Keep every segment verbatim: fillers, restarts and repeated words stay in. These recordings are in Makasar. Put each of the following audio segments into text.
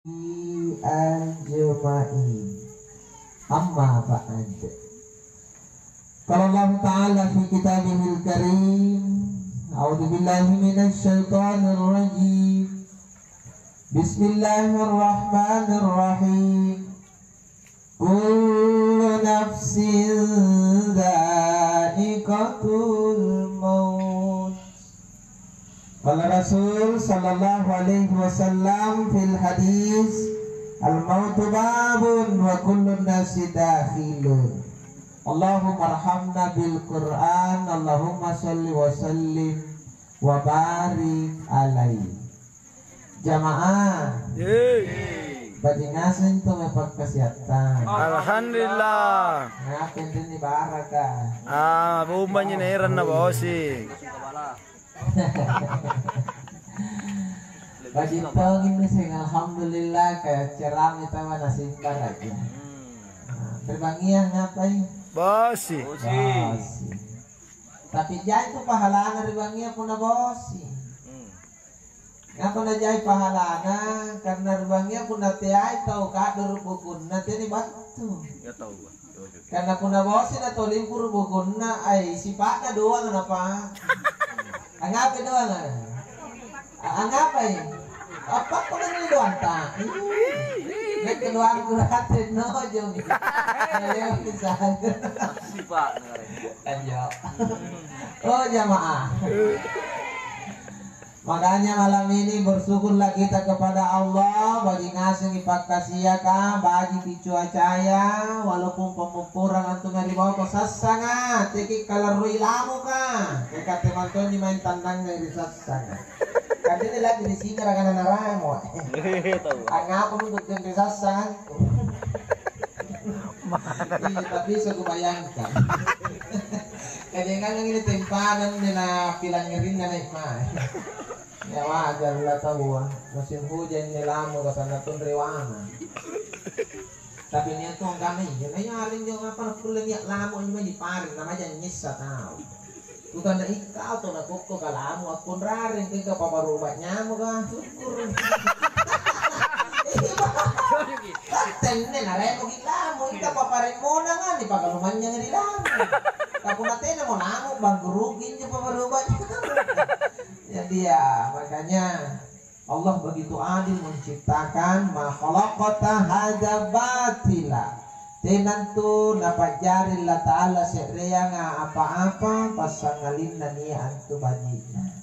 أجمعين. أما بعد. قال الله تعالى في كتابه الكريم، أعوذ بالله من الشيطان الرجيم. بسم الله الرحمن الرحيم. كل نفس ذائقة الموت. قال الرسول صلى الله عليه وسلم في الحديث، الموت باب وكل الناس داخل. اللهم ارحمنا بالقرآن. اللهم صل وسلم wa barik alaihi. Jamaah, Yeay. Baji' ngaseng tu mae pakkasiatta. Alhamdulillah. Ngape anrinni baraka? Ah, bombanji naeranna bosi. Baji' tongi ngaseng, alhamdulillah, ka ceramah tama nasimba raja. Nah, ri bangngia ngapai? Bosi. Bosi. Tapi jai tu pahalana ri bangngia punna bosi. Hmm. Ngapa najai pahalana? Karena ri bangngia punna teai tau ka'doro bukunna tena battu. Ya tahu, Pak. Karena punna bosi na tau limpuru bukunna, ai sipa'na doang napa. Angape doang? A-, angapai? Appakkulangi doanta. Ih, nakke doangku rate nojomi. Ayo, misalnya. Sipa'na. Ayo. Oh, jamaah. Makanya malam ini bersyukurlah kita kepada Allah, baji' ngasengi pakkasiaka, baji'ki cuacaya, walaupun pammopporang antu mae ri bawako sassanga, teki kalarroi lamuka, kekatte mantonji maeng tannangngai ri sassanga. Katene lagi ri singara kana naramo. Eh, tahu. Angngapa muko ri sassanga? Iya, tapi bisa kubayangkan. Kajangangang ini tempadan na pilangngerinna naik mae. Ya wajar lah taua. Musim hujan ni lamu ka sanna tunriwana. Tapi nia' tong kana iya, na iya areng jong apa nakulle nia' lamu anjo mae dipareng, na maja nyessa tau. Bukanna ikau tau nakokko kalamu akkunrareng, kengka pabaru obat nyamuk, ah, syukur. Tenne naremoki lamu, ika papareng monanga, nipakalumanynyanga ri lamu. Ka punna tenamo lamu, bangkuruki injo pabaru obat nyamuk. Jadi ya, makanya Allah begitu adil menciptakan ma khalaqta hadza batila. Tenantu napa'jari Allata'ala se'reanga apa-apa passangalinna nia' antu baji'na.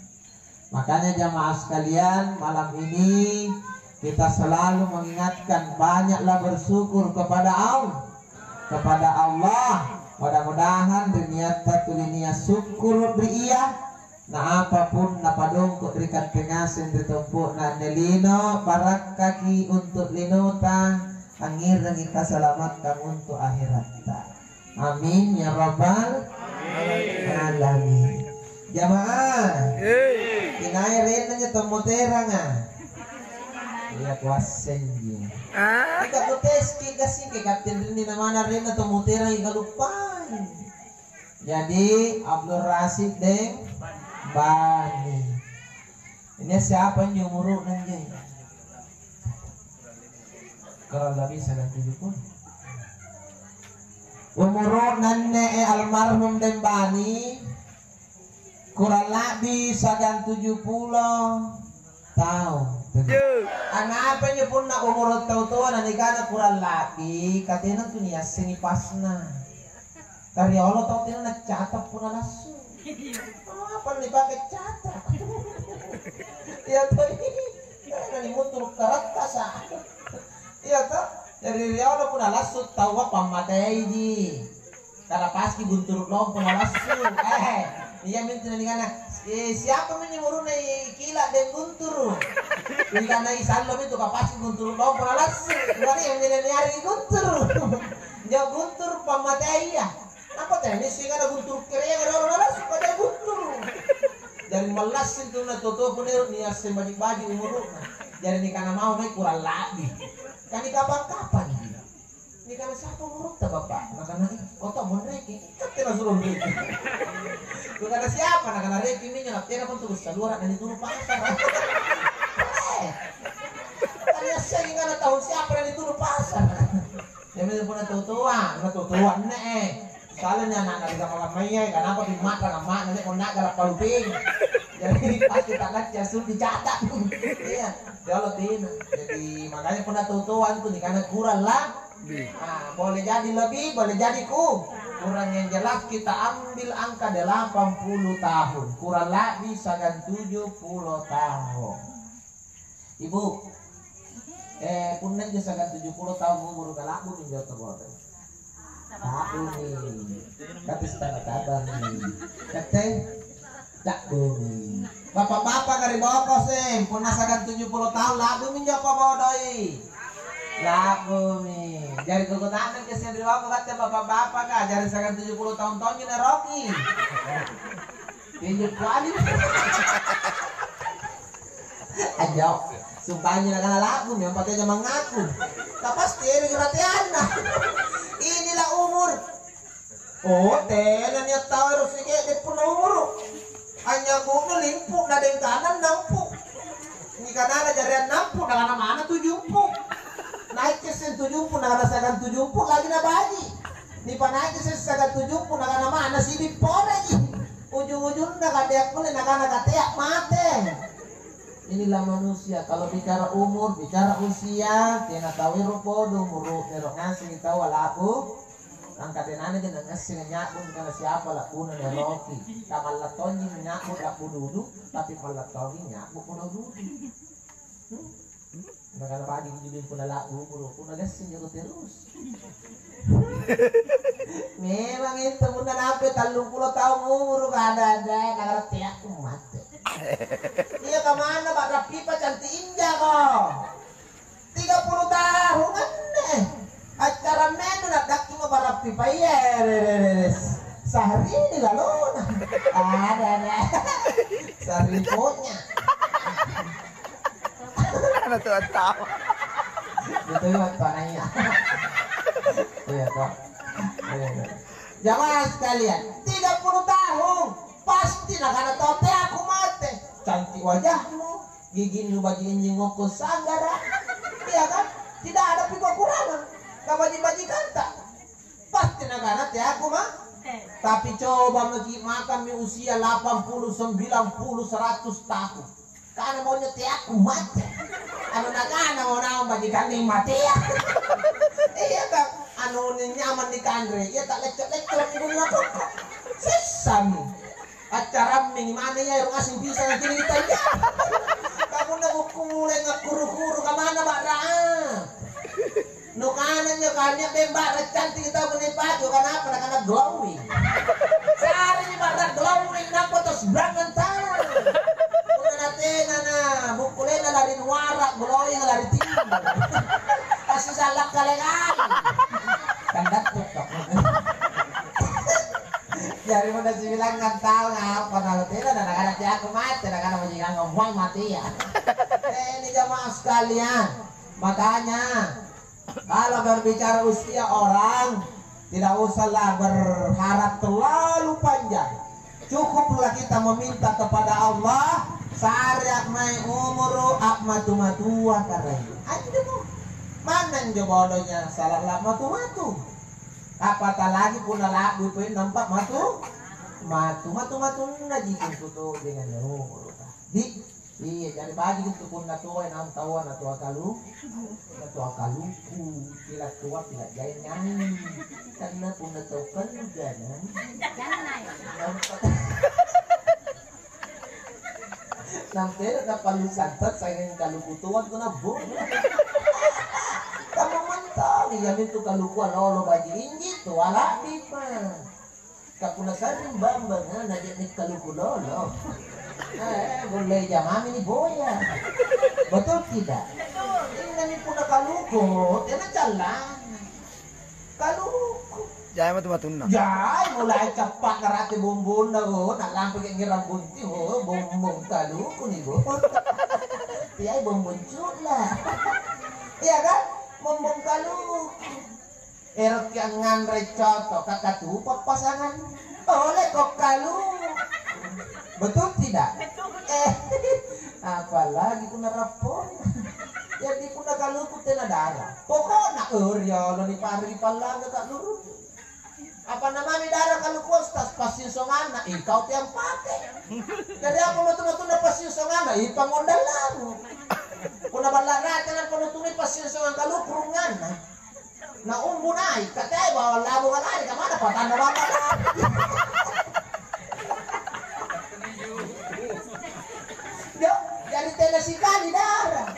Makanya jamaah sekalian, malam ini kita selalu mengingatkan banyaklah bersyukur kepada Allah, kepada Allah. Mudah-mudahan ri niatta tuli nia' sukkuru' ri Ia, na apapun napadongko' ri katte ngaseng ri tompo'na anne lino, barakkaki untu' linota, angngerangi kasalamakkang untu' aheratta. Amin ya rabbal alamin. Jamaah, inai arenna anjo tommoteranga? Iya, kuassenji. Ah. Ika kuteski gassing ke katte rinni namana arenna tommoterang, ikaluppai. Jadi, Abdul Rasid deng Bani. Ini siapa anjo umuru'na anjo? Kurang lebih sedang tujuh puluh. Umuru'na anne, eh, almarhum deng Bani kurang lebih sedang tujuh puluh taung. Angngapai injo punna umuru' tau toa na nikana kurang la'bi, ka tena tu niassengi pasna. Ka riolo tau tena naccata punna lassu. Apa nipake cata? Iya toh, tena nimunturu' karattasa. Iya toh? Jari riolo punna lassu taua pammateiji. Karapaski gunturu' lompo na lassu. Eh, iya mintu na nikana, eh, siapa mi anjo umuru'na i Kila deng Gunturu'? Nikana i Sallo mi tu kapaski gunturu' lompo na lassu. Bukan iya mintu na niareki Gunturu'. Injo Gunturu' pammatea iya. Apa tena nissengi kana Gunturu' kereanga riolo na lassu, pada Gunturu'. Jari mallassing tu na toto punna niasseng baji'-baji' umuru'na. Jari nikana mau mae kurang la'bi. Kan nikapang-kapang. Nikana, "Siapa umurutta, Bapa'?" Nakana, "Ih, oto monreki." Katte nasuro monreki. Nakana, "Siapa?" Nakana, "Reki minjo, nattena kontu kussaluara na nitunu pasara." Eh. Tania segi kana Punna totoa, na totoa anne, eh. Salahnya anak-anak di kamar-kamarnya, kenapa pi mata kamar, nanti mau nak galak paluping. Jadi pasti tangan jasu dicatat. Iya, jolo tina. Jadi makanya punna totoa itu nikana kurang lah. Ah, boleh jadi lebih, boleh jadi ku. Kurang yang jelas kita ambil angka delapan puluh tahun. Kurang lebih sagan tujuh puluh tahun. Ibu, eh, punna injo sagan tujuh puluh tahun umuru, kala'bumi injo tau bodo. La'bumi. Tapi setengah tabang nih. Kete? La'bumi. Bapak-bapak kari boko seng, punna sagan tujuh puluh tahun la'bumi injo apa bodoi? La'bumi. Jari kukutanang ke seng ri boko kate bapak-bapak ka, jari sagan tujuh puluh tahun tonji neroki. Tinjo kuali. Anjo, sumpaji nakana la'bumi, ampake aja mangaku. Tapasti eri rateanna. Inilah umur. Oh, tena nia' tau ero' sike'de' punna umuru. Anyabu'nu limpu, na dengkana nampu. Nikanana jareang nampu, nakana mana tujumpu. Naik ke sen tujumpu, nakana sagan tujumpu, lagi nabaji. Nipanaiki sessaga tujumpu, nakana mana sibi poreji. Ujung-ujungna katea kulle nakana katea mate. Inilah manusia, kalau bicara umur, bicara usia, tena tau ero' podo umuru, ero' ngaseng tau alaku. Angka tenana je nangasseng nya'bu, karena siapa la'buna neroki. Kamalla tonji nya'bu la'bu dudu, tapi malla tongi nya'bu podo dudu. Hmm? Nakana pagi judul punna la'bu umuru, punna gassing jako terus. Memang itu punna nampe tallung pulo taung umuru, kada-ada, nagara teakku mate. Iya kamana Pak Rapipa cantik injako. Tiga puluh tahun anne. Acara menu na dakki mo Pak Rapipa iya. Sahri ini lalona. Ada ada. Sahri pokoknya. Ana tuan tawa. Betul ya, Pak Naya. Iya, Pak. Iya, iya. Jamaah sekalian, tiga puluh tahun pasti nakana tau teaku mate. Cantik wajahmu, giginnu baji' injing ngokko sanggara. Iya kan? Tidak ada pi kekurangan. Kabaji-bajikanta. Pasti nakana teaku ma. Tapi coba maki makammi usia delapan puluh, sembilan puluh, seratus tahun. Kana maunya teakku mate. Anu nakana mau naung bajikanni matea. Iya tak? Anu nyaman dikanre, iya tak lecco-lecco ri bunga pokok. Sessami. Accarammi mana iya ero asing bisa nanti kita iya. Kamu na buku mulai ngakkuru-kuru kamana ba'ra. Nukana njo kania bemba cantik kita beli baju, kenapa nakana glowing? Cari ni barang glowing, nampa tos brang tau. Punna natena na bukkulena lari nuara, glowing lari timur. Pasti salah kale-kale. Kan dattuk tok. Jari punna sibilang tau ngapa na tena na nakana aku mate, nakana majikangang buang mate ya. Eh, ini jamaah sekalian. Makanya kalau berbicara usia orang, tidak usahlah berharap terlalu panjang. Cukuplah kita meminta kepada Allah, sare a'mai umuru, a'matu-matua karaeng. Anjo mo. Manna injo bodonya salah la'matu-matu. Apalagi punna la'bu poi nampa matu, matu, matu-matunna jikung kutu dengan umuru. Di Iya, jari baji' itu punna toa naung taua natoa kalu, natoa kaluku, pila toa, pila jaingang. Karena punna tau kalu jaingang. Nampa, nampa na palu santan sanging kaluku toa tu nabbu. Kamu mentang, iya itu kaluku lolo baji' inji toa la'bi pa. Ka punna sa'ring bambanga na je'ne' kaluku lolo. Eh, gollei jamami ni boya. Betul tidak? Innami punna kaluku, tena callang. Kaluku. Jai matu-matunna. Jai mulai cappa' narate bombonna, oh, na lampa ke ngerang bunting, oh, bombong kaluku ni, bo. Tiai bombong cula. Iya kan? Bombong kaluku. Eroki angnganre coto, kakatupa pasangan. Oleko kalu. Betul tidak? Eh, apalagi punna rapponna. Jadi punna kaluku tena dara. Pokokna, oh, riolo ni pari pallanga kaluru. Apa namanya dara kaluku stas passinsonganna, eh, kau tiang pate. Jadi apa matu-matuna passinsonganna, eh, pangondang lamu. Punna balla rata na penutuni passinsongan kaluku runganna. Na umbu nai', katea bawang labonga lari, kamana patanna bawang lari? Yo, jari tena sikali dara.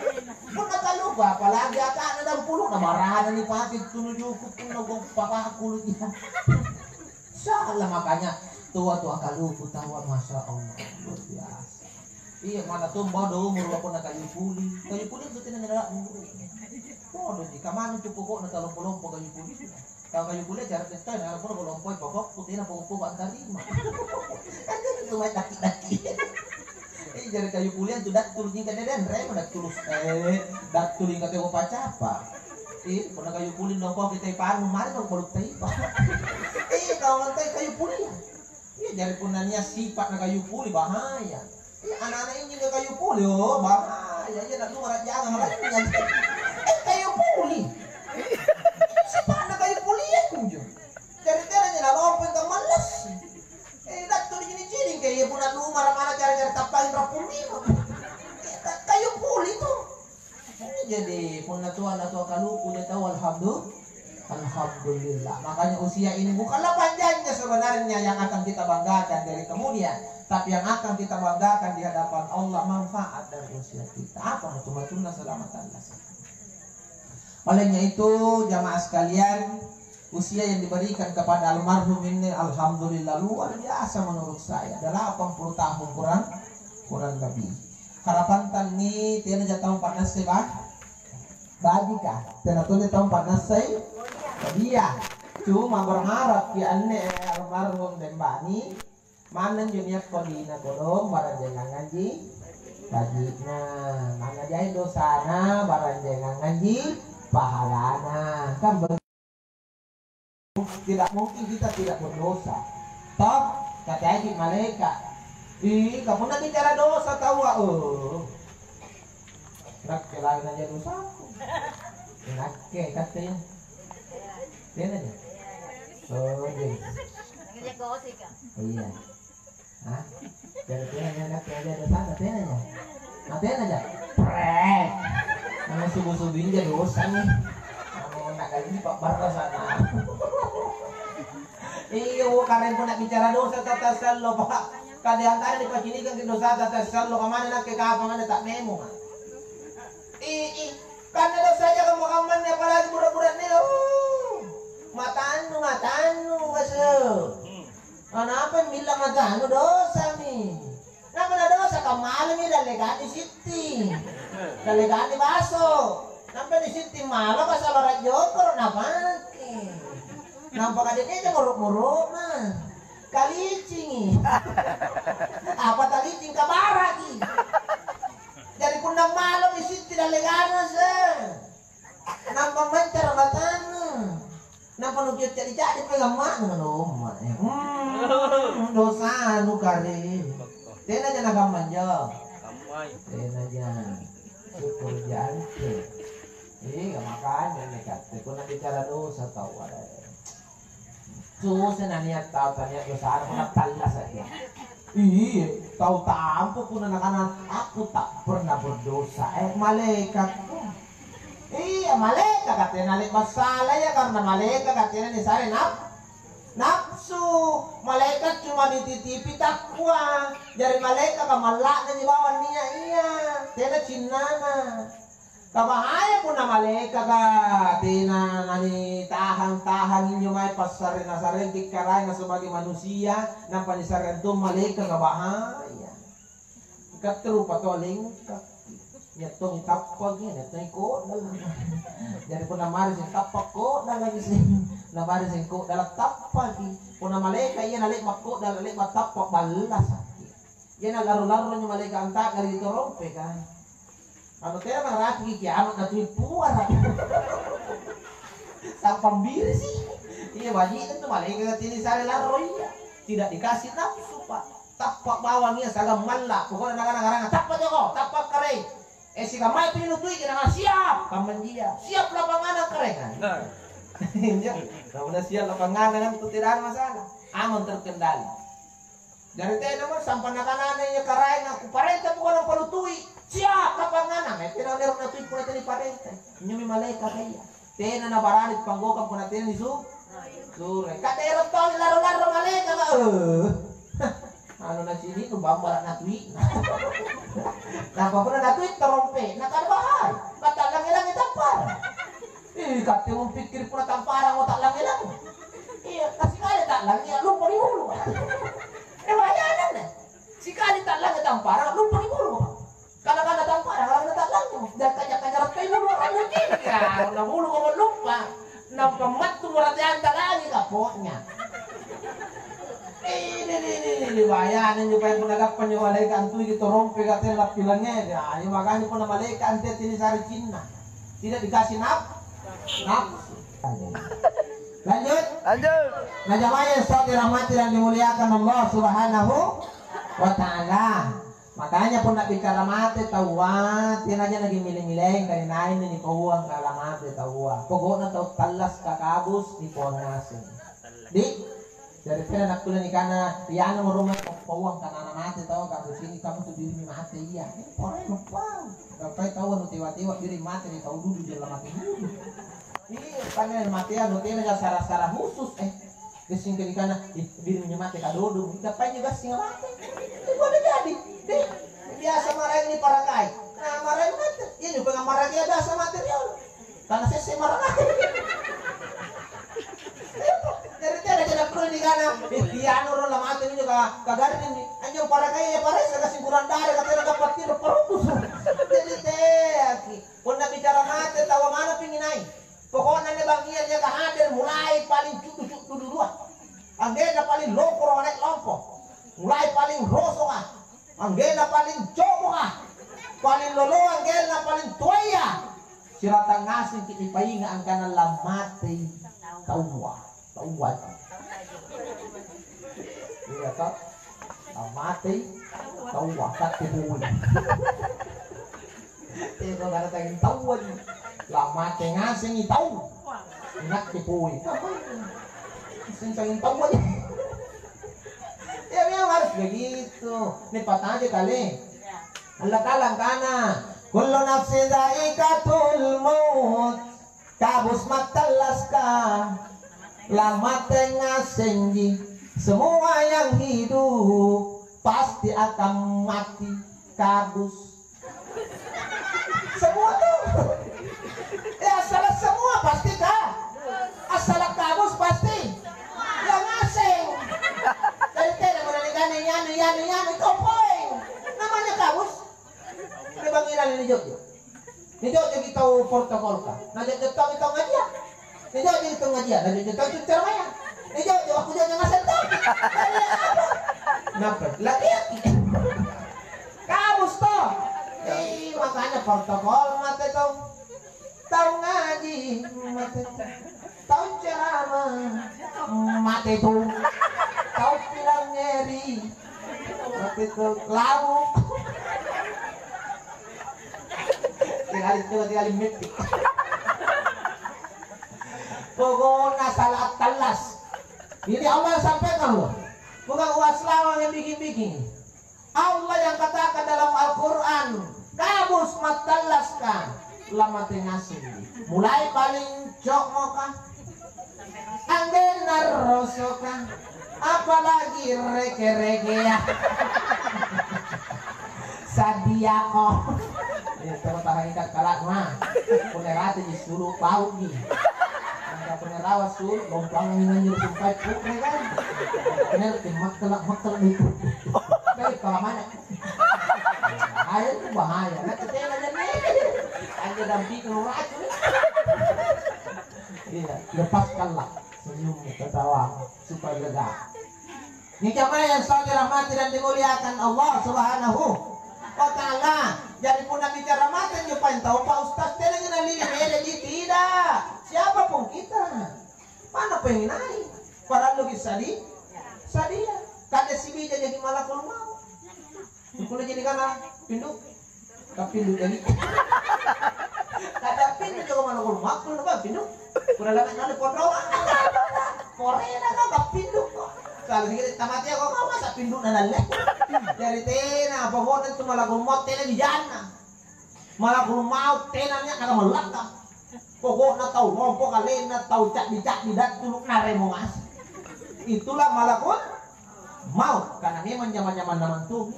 Punna kaluku, apalagi akana dampuluna, marana nipake tunu juku, punna gong papakulu iya. Salah, makanya tua-tua kaluku tawa, Masya Allah, luar biasa. Iya, mana tuh bodo umur wapona kayu puli. Kayu puli itu tena nyala umur. Bodo ji, kamanu tuh pokokna talompo-lompo kayu puli. Kalau kayu puli cara tettai, kalau pun lompoi pokok, putihna pokok-pokok antarima. Kan jadi tuh mai daki-daki. Eh, jadi kayu puli itu datul jingka deden, rem datul, eh, datul jingka teko pacapa. Eh, pernah kayu puli nongko kita panu, mari dong baru taipa. Eh, kalau ngantai kayu puli. Iya, jari punna nia' sipa'na kayu puli, bahaya. Iya, ana'-ana' injo kayu puli, oh, bahaya. Iya, na lumara' jangang, bahaya. Eh, kayu puli. Sipa'na kayu puli injo. Jari tena nalompo kammallassi. Eh, dattu nicini-cini, kayak iya punna lumara' mana cara-cara tappain rappung lima. Eh, ka-, kayu puli tuh. Jadi, punna tua na tua kaluku dia tahu, alhamdulillah. Alhamdulillah. Makanya usia ini bukanlah panjangnya sebenarnya yang akan kita banggakan dari kemudian, tapi yang akan kita banggakan di hadapan Allah manfaat dari usia kita. Apa matu-matunna selamat Allah. Olehnya itu, jamaah sekalian, usia yang diberikan kepada almarhum ini, alhamdulillah, luar biasa menurut saya. Delapan puluh tahun kurang, kurang lebih. Harapan tanni tena ja taung pa'nassai ba-, bajika, tena tole taung pa'nassai badia. Cuma berharap ki anne almarhum Dembani, manna injo nia' kodina kodong, baranjangang ngaji baji'na, manna jai dosana, baranjangang ngaji pahalana. Kan tidak mungkin kita tidak berdosa. Toh, kataiki malaeka'. Ih, kapunna bicara dosa taua, oh. Nakke lain aja dosaku. Nakke katte ya. Tena ya? Oh, iya. Iya. Hah? Jari tenanya, nakke aja dosana, tenanya. Nah, tenanya. Prek. Nah, subu-subu injo dosa nih. Anu, nak kali ini Pak Barra sana. Iya, wo, kareng punna bicara dosa tata sallo, Pak. Kade antara dipacinikang ke dosa tata sallo, kamana nakke kapang ada tak memo. Ih, ih, kanna dosaya kamma-kammanne, apalagi bura-buranne, oh. Matannu, matannu, masuk. Anapa bilang matannu dosami? Nampa nadosa kammalami dallekani sitting. Dallekani baso. Nampa ni sitting malo kasala rajjokoro napake. Nampa kadeketa moro-moroma. Kalicingi. Apa talicing kabaraki. Jari punna malomi sitti dallekanasa, nampa mancara matannu, nampa nucacca-cacca pegang ma'nu, lomma, eh. Hmm, dosanu kare. Tenaja nakamma anjo. Tenaja. Syukur jante. Iya, makanya nih, Kak. Punna bicara dosa tau ada. Susah na nia' tau tania' dosa, punna tallasaki. Iya, tau tampo punna nakana, "Aku tak pernah berdosa." Eh, malaekakku. Iya, malaeka' katena le'ba' sala iya, karena malaeka' katena nisare naf-, nafsu. Malaeka' cuma dititipi takwa. Jari malaeka' kamalla'naji bawang nia' iya. Tena cinnana. Kabahaya punna malaekaka tena nanitahang-tahang injo mae passare-, nasareng kikkaraenga sebagai manusia, nampa nisareng tong malaekaka, bahaya. Katte rupa tau lengkaki. Nia' tongi tappaki, nia' tongi kodala. Jari punna mari seng tappa' kodala seng, na mari seng kodala tappaki. Punna malaeka' iya nale'ba' kodala, le'ba' tappa', ballasaki. Ia nalarro-larro injo malaeka' anta'gara ri torompeka. Anu tena marapiki kiama' natui puara. Sampang birisi. Iya, baji'na intu malaeka' tini sare larro iya. Tidak dikasih nafsu, Pak. Tappa' bawang iya, sagang malla'. Pokokna nakana-kananga, "Tappa' joko, tappa' kare." Eh, sikamma tu nutui, kena siap kammanjia, siap lapangan karaengang. Nah. Iya, kamu udah siap lapangan kan, tu tidak ada masalah, aman terkendali. Jari tena mo sampa nakanana iya karaenga, kuparenta bukan palutui, siap lapangan. Eh, tena lero natui pole tadi parenta. Injomi malaekata iya. Tena nabarani panggokang punna tena nisu-, suro. Ka ero tau larro-larro malaekaka, eh. Anu nacini' nu bambara' natui. Nampa punna natui tarompe, nakana bahaya. Ka ta'langi-langi tampara. Ih, katte mupikkiri punna tamparamo ta'langi-langi. Iya, kasi kale ta'langi, lumpa di hulu. Eh, bahaya ananna. Sikali ta'langi tampara, lumpa di hulu. Kana-kana tampara, kana ta'langi. Jakka-jakka jarak kai bulu, anu cini. Ya, na bulu kau lupa. Nampa mattu marateanta lagi kapoknya. Ini, ini, ini, ini, bayana nyo paeng punna gappa nyo malaeka antui ki torompe katena lappilangnge. Ya, ayo makanya punna malaeka ante tini sari cinna. Tidak dikasih naf-, nafsu. Lanjut. Lanjut. Nah, jamaah yang dirahmati dan dimuliakan Allah Subhanahu wa Ta'ala. Makanya punna bicara mate taua, tenaja nagimile-mileng, kainainni nipauang kala mate taua. Pokokna tau tallas kakabus nipauang ngaseng. Di, dari tena nakkulle nikana, ianu ruma pauang kanana mate tau, kabus ini kamu tu dirimu mate, iya. Ini pore lupau. Gappai tau anu tewa-tewa, diri mate ri tau dudu jella mate dudu. Iya, panne matea anu tena sara-sara khusus, eh. Gassing kenikana, ih, dirinya mate kadodo, gappai nyo gassing mate. Itu pada jadi, deh. Biasa maraeng ni parakai. Nah, maraeng mate. Iya juga nggak maraeng dia biasa mate riolo. Karena sesse maraeng. Iya, jadi tena jadi perlu nikana. Eh, iya anu roh la mate nyo ka, kagarring ni. Anjo parakai ya paresa gassing kurang dare katena dapat tiro parutus. Jadi teaki. Punna bicara mate, taua mana pinginai. Pokokna anne bangngia niaka hadir mulai paling cu'du-cu'du dudua. Anggenna paling lokoro nai' lompo. Mulai paling rosoka. Anggenna paling coboka. Paling loloa anggenna paling toaya. Siratang ngasengki nipainga' angkana lammatei taua. Taua. Iya, toh? Lammatei taua, katte pole. Teko kada tanging taua ji. Lamate ngasengi tau. Inakke pole. Seng tanging taua ji. Ya, memang harus begitu. Nipataje kale. Allah Ta'ala angkana, "Kullu nafsin dha'iqatul maut." Kabus mattallaska, lamate ngasengji. Semua yang hidup pasti akan mati. Kabus. Semua tuh. Ya, assalang semua pasti ka-, assalang kabus pasti. Ya, ngaseng. Jadi tena mo nanikana nyanu, nyanu, nyanu, itu poeng. Namanya kabus. Ri bangngi lalang nijo'jo. Nijo'joki tau protokolka. Najo'jo tau, tau ngajia. Nijo'joki tau ngajia. Najo'jo tau tu ceramaya. Nijo'jo, aku jo'jo ngaseng tau. Napa? Latihan. Kabus to. Eh, makanya protokol mate tau. Tau ngaji, mate tu. Tau ceramah, mate tu. Tau pilangngeri, mate tu. Lau. Tingali, coba tingali metti. Pokokna sala attallas. Ini Allah sampaikan, loh. Bukan uas lawang yang bikin-bikin. Allah yang katakan dalam Al-Quran, "Kabus mattallaska, lamate ngasengji." Mulai paling co'moka, anggenna rosoka, apalagi reke-rekea. Sadiako. Eh, coba tahangi kakkala'na. Punna rate ji sulu bauji. Maka punna rawa sulu, lompangi nganjur sumpai pukre kan. Bener, eh, makkala, makkala itu. Baik, palamanya. Bahaya itu bahaya. Nanti tena jadi. Anjo dampingi racun. Iya, lepaskanlah senyummu, ketawa, supaya lega. Ini jamaah yang saya dirahmati dan dimuliakan Allah Subhanahu wa Ta'ala. Jadi, punna bicara mate injo paeng tau, Pak Ustaz, tena nalili beda ji, tidak. Siapapun kita, mana pengen naik? Paralluki sadi-, sadia. Kade sibija jadi malakul maut. Kulle jadi kana pindu. Kapindu jadi. Kada pindu coba mana guru makul apa pindu? Kurang lama kali pondok. Korena kau kapindu. Kalau dikit tamat ya kau masa pindu na lalle. Dari tena pokoknya tu malakul maut tena di jana. Malakul maut tena nya kata malakka. Pokoknya tau lompo kalena tau cakdi-cakdi dan tuluk naremo mas. Itulah malakul maut karena memang zaman-zaman namantu.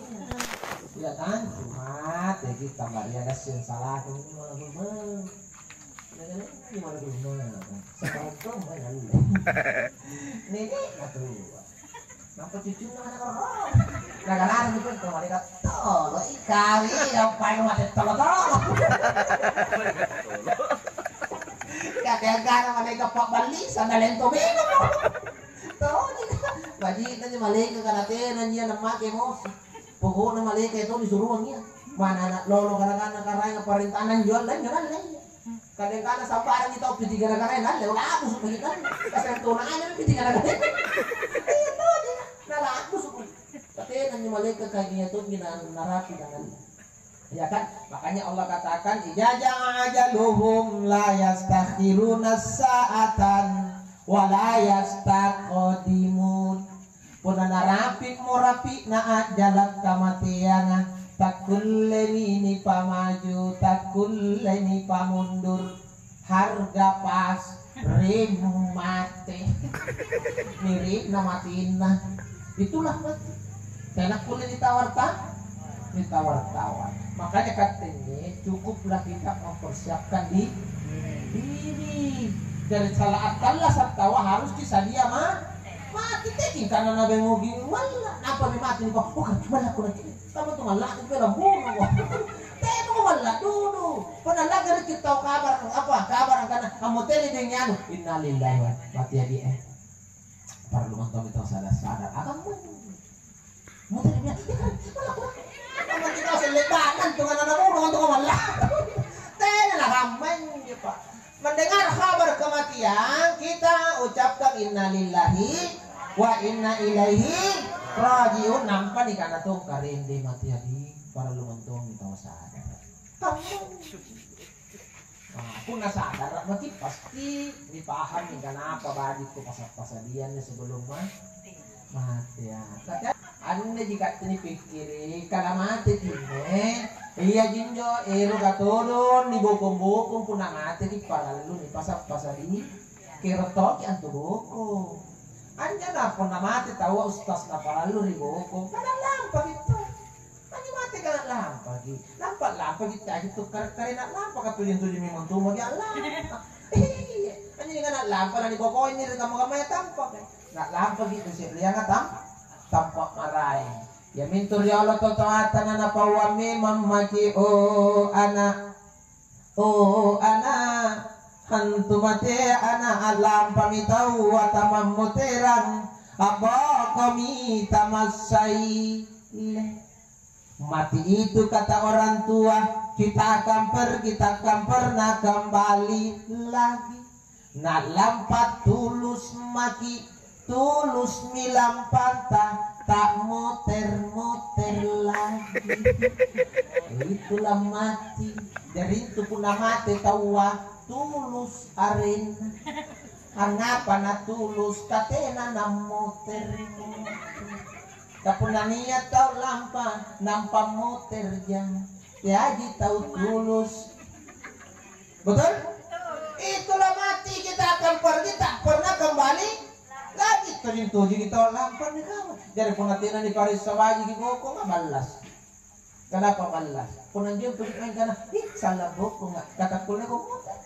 Ya kan, mate kita Maria kasih salah ini malakul maut. Nah, ini malakul maut. Sekarang tuh main. Nenek atuh. Nampa cucunna ana' koro. Nagarana gitu, tuh malaikat tolo, ikawi, nampai mate tolo-tolo. Kadang-kadang malaikat pa'balli, sandaleng to beda mo. Toni, baji'na anjo malaeka kana tena anjo ia nammake emosi. Pokokna malaeka itu disuruang ia. Mana anak lolo kadang-kadang karaeng parentana anjo alle, anjo nalle ia. Kadang-kadang sambarangi tau piti gara-gara nalle, wala aku suka kita. Kasih tona aja piti gara-gara. Iya toni, nala aku suka. Katena anjo malaeka kagia tonji na narapi dengan. Ya kan? Makanya Allah katakan, "Idza jaa ajaluhum la yastakhiruna sa'atan wa la yastaqdimun." Punna narapikmo rapi'na ajjala' kamateanga, takkullemi nipamaju, takkulle nipamundur. Harga pas, ring mate. Miripna matinna. Itulah mati. Tena kulle ditawar-ta-, ditawar-tawar. Makanya katanya cukuplah kita mempersiapkan di-, diri. Dari salah attallasa' tawa harus kisadia ma-, mati. Teking karena nabengogi malla. Nampa ri mati ni, "Oh, malla aku nanti." Kamu tuh malla aku bilang bunuh. Tena malla dulu. Pernah lagi kita tahu kabar apa? Kabar karena kamu tadi dengan anu. Innalillahi wa mati ya dia. Parallu mantong tau sadar-sadar. Akang mui. Mutere bilang, "Iya kan, malah kurang." Ammantong tau selle bangang, tong ana-ana buno, tong malla. Tena nakammai, Pak. Mendengar kabar kematian, kita ucapkan innalillahi wa inna ilaihi raji'un. Nampa nikana tong karende mati adi, parallu mantong tau sadar. Kamu Nah, punna sadara' maki, pasti nipahami kanapa baji'ko pasa-pasadianna sebelum ma-, mate, ya. Tapi anneji katte nipikkiri, kala mateki, eh. Iya jinjo, eroka todong nibokong-bokong punna mateki, parallu nipasa-pasadi. Kero toki antu bokong. Anjana punna mate taua ustasna parallu ribokong, pada lampaki to. Anjo mate kana lampaki. Lampa-lampaki caji tu kare-, karena lampa ka tujung-tujung memang tu maki lampa. Iya. Anjo kana lampa na nibokoi ni ri kamma-kammaya tampa. Na lampaki tu se'reanga tam-, tampa maraeng. Iamintu riolo totoata na napauang memang maki, oh ana'. Oh ana', antu mate ana', a'lampami taua tamammoterang, a'bokomi tamassai. Mati itu kata orang tua, kita akan pergi, takkan pernah kembali lagi. Na'lampa tulus maki, tulusmi lampanta, ta'moter-moter lagi. Itulah mati. Jari intu punna mate taua, tulus arenna. Angngapa natulus? Katena nammoter-moter. Ka punna nia' tau lampa, nampa moterja, teaji tau tulus. Betul? Itulah mati kita akan pergi, tak pernah kembali lagi. Tojeng-tojeng kita lampa nih kamu. Jari punna tena niparessa baji' ki bokong, ballas. Kenapa ballas? Punna jemput maeng kana, ih, salah bokong, kata kulle kok moter.